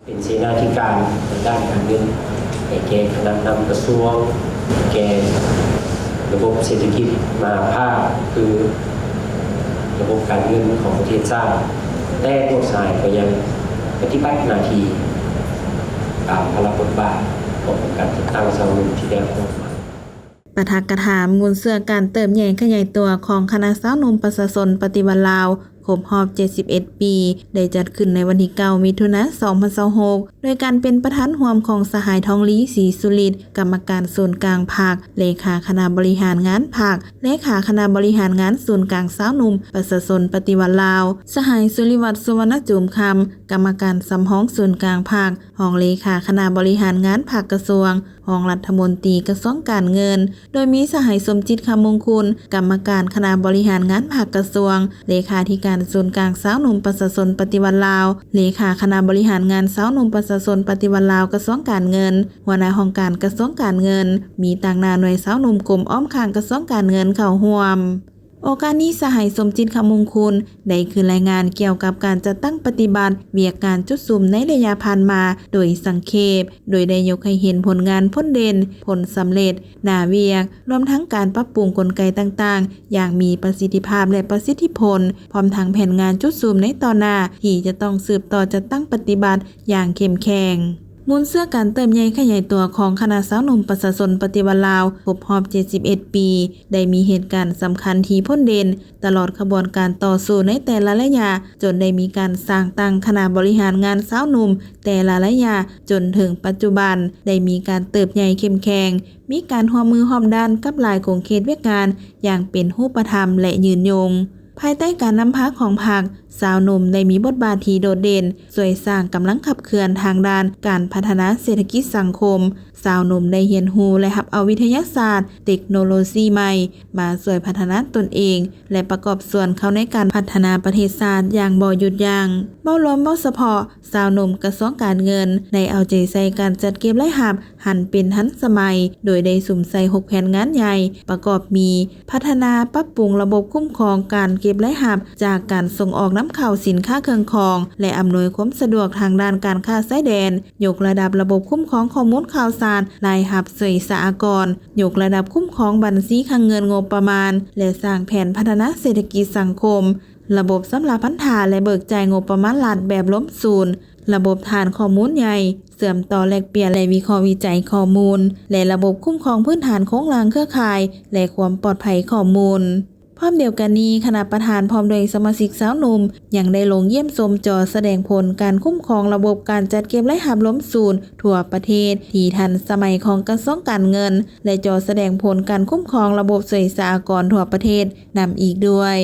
ເປັນເສນາທິການທາງດ້ານການເງິນ ໃຫ້ແກ່ຄະນະນຳກະຊວງ, ແກ່ລະບົບເສດຖະກິດມະຫາພາກ ຄືລະບົບການເງິນຂອງປະເທດຊາດ, ແຕ່ພວກສະຫາຍກໍຍັງປະຕິບັດໜ້າທີ່ຕາມພາລະບົດບາດຂອງການຈັດຕັ້ງຊາວໜຸ່ມທີ່ໄດ້ຮັບມອບໝາຍ. ປາຖະກະຖາມູນເຊື້ອການເຕີບໃຫຍ່ຂະຫຍາຍຕົວຂອງຄະນະຊາວໜຸ່ມປະຊາຊົນປະຕິວັດລາວ ຄົບຮອບເຈັດສິບເອັດປີ ໄດ້ຈັດຂຶ້ນໃນວັນທີເກົ້າ ມິຖຸນາ ສອງພັນຊາວຫົກ ໂດຍການເປັນປະທານຮ່ວມຂອງສະຫາຍ ທອງລີ ສີສຸລິດ ກຳມະການສູນກາງພັກ, ເລຂາຄະນະບໍລິຫານງານພັກ, ເລຂາຄະນະບໍລິຫານງານສູນກາງຊາວໜຸ່ມປະຊາຊົນປະຕິວັດລາວ, ສະຫາຍ ສຸລິວັດ ສຸວັນນະຈູມຄຳ ກຳມະການສຳຮອງສູນກາງພັກ, ຮອງເລຂາຄະນະບໍລິຫານງານພັກກະຊວງ, ຮອງລັດຖະມົນຕີກະຊວງການເງິນ, ໂດຍມີສະຫາຍ ສົມຈິດ ຄຳມົງຄຸນ ກຳມະການຄະນະບໍລິຫານງານພັກກະຊວງ, ເລຂາທິການສູນກາງຊາວໜຸ່ມປະຊາຊົນປະຕິວັດລາວ, ເລຂາຄະນະບໍລິຫານງານຊາວໜຸ່ມປະຊາຊົນປະຕິວັດລາວ ກະຊວງການເງິນ, ຫົວໜ້າຫ້ອງການກະຊວງການເງິນ, ມີຕາງໜ້າໜ່ວຍຊາວໜຸ່ມກົມອ້ອມຂ້າງກະຊວງການເງິນເຂົ້າຮ່ວມ. ໂອກາດນີ້ ສະຫາຍ ສົມຈິດ ຄຳມົງຄຸນ ໄດ້ຄືນລາຍງານກ່ຽວກັບການຈັດຕັ້ງປະຕິບັດວຽກງານຈຸດສຸມໃນໄລຍະຜ່ານມາໂດຍສັງເຂບ, ໂດຍໄດ້ຍົກໃຫ້ເຫັນຜົນງານ, ຜົນເດັ່ນ, ຜົນສຳເລັດ, ໜ້າວຽກ, ລວມທັງການປັບປຸງກົນໄກຕ່າງໆຢ່າງມີປະສິດທິພາບ ແລະ ປະສິດທິຜົນ, ພ້ອມທັງແຜນງານຈຸດສຸມໃນຕໍ່ໜ້າທີ່ຈະຕ້ອງສືບຕໍ່ຈັດຕັ້ງປະຕິບັດຢ່າງເຂັ້ມແຂງ. ມູນເຊື້ອການເຕີບໃຫຍ່ຂະຫຍາຍຕົວຂອງຄະນະຊາວໜຸ່ມປະຊາຊົນປະຕິວັດລາວ ຄົບຮອບເຈັດສິບເອັດປີ ໄດ້ມີເຫດການສຳຄັນທີ່ພົ້ນເດັ່ນຕະຫຼອດຂະບວນການຕໍ່ສູ້ໃນແຕ່ລະໄລຍະ, ຈົນໄດ້ມີການສ້າງຕັ້ງຄະນະບໍລິຫານງານຊາວໜຸ່ມແຕ່ລະໄລຍະ, ຈົນເຖິງປັດຈຸບັນໄດ້ມີການເຕີບໃຫຍ່ເຂັ້ມແຂງ, ມີການຮ່ວມມືຮ່ວມດ້ານກັບຫຼາຍຂົງເຂດວຽກງານຢ່າງເປັນຮູບປະທຳ ແລະ ຍືນຍົງ. ພາຍໃຕ້ການນຳພາຂອງພັກ, ຊາວໜຸ່ມໄດ້ມີບົດບາດທີ່ໂດດເດັ່ນ, ຊ່ວຍສ້າງກຳລັງຂັບເຄື່ອນທາງດ້ານການພັດທະນາເສດຖະກິດສັງຄົມ. ຊາວໜຸ່ມໄດ້ຮຽນຮູ້ ແລະ ຮັບເອົາວິທະຍາສາດ, ເຕັກໂນໂລຊີໃໝ່ມາຊ່ວຍພັດທະນາຕົນເອງ ແລະ ປະກອບສ່ວນເຂົ້າໃນການພັດທະນາປະເທດຊາດຢ່າງບໍ່ຢຸດຢັ້ງ. ເວົ້າລວມ, ເວົ້າສະເພາະ, ຊາວໜຸ່ມກະຊວງການເງິນໄດ້ເອົາໃຈໃສ່ການຈັດເກັບລາຍຮັບ ຫັນເປັນທັນສະໄໝ, ໂດຍໄດ້ສຸມໃສ່ຫົກແຜນງານໃຫຍ່ ປະກອບມີ ພັດທະນາປັບປຸງລະບົບຄຸ້ມຄອງການເກັບລາຍຮັບຈາກການສົ່ງອອກນຳເຂົ້າສິນຄ້າເຄື່ອງຂອງ ແລະ ອຳນວຍຄວາມສະດວກທາງດ້ານການຄ້າຊາຍແດນ, ຍົກລະດັບລະບົບຄຸ້ມຄອງຂໍ້ມູນຂ່າວສານລາຍຮັບສ່ວຍສາອາກອນ, ຍົກລະດັບຄຸ້ມຄອງບັນຊີຄັງເງິນງົບປະມານ ແລະ ສ້າງແຜນພັດທະນາເສດຖະກິດສັງຄົມ, ລະບົບຊຳລະພັນທາ ແລະ ເບີກຈ່າຍງົບປະມານລັດແບບລວມສູນ, ລະບົບຖານຂໍ້ມູນໃຫຍ່, ເຊື່ອມຕໍ່ແລກປ່ຽນ ແລະ ວິເຄາະວິໄຈຂໍ້ມູນ ແລະ ລະບົບຄຸ້ມຄອງພື້ນຖານໂຄງລ່າງເຄືອຂ່າຍ ແລະ ຄວາມປອດໄພຂໍ້ມູນ. ພ້ອມດຽວກັນນີ້, ຄະນະປະທານພ້ອມດ້ວຍສະມາຊິກຊາວໜຸ່ມ ຍັງໄດ້ລົງຢ້ຽມຊົມຈໍສະແດງຜົນການຄຸ້ມຄອງລະບົບການຈັດເກັບລາຍຮັບລວມສູນທົ່ວປະເທດທີ່ທັນສະໄໝຂອງກະຊວງການເງິນ ແລະ ຈໍສະແດງຜົນການຄຸ້ມຄອງລະບົບສ່ວຍສາອາກອນທົ່ວປະເທດນຳອີກດ້ວຍ.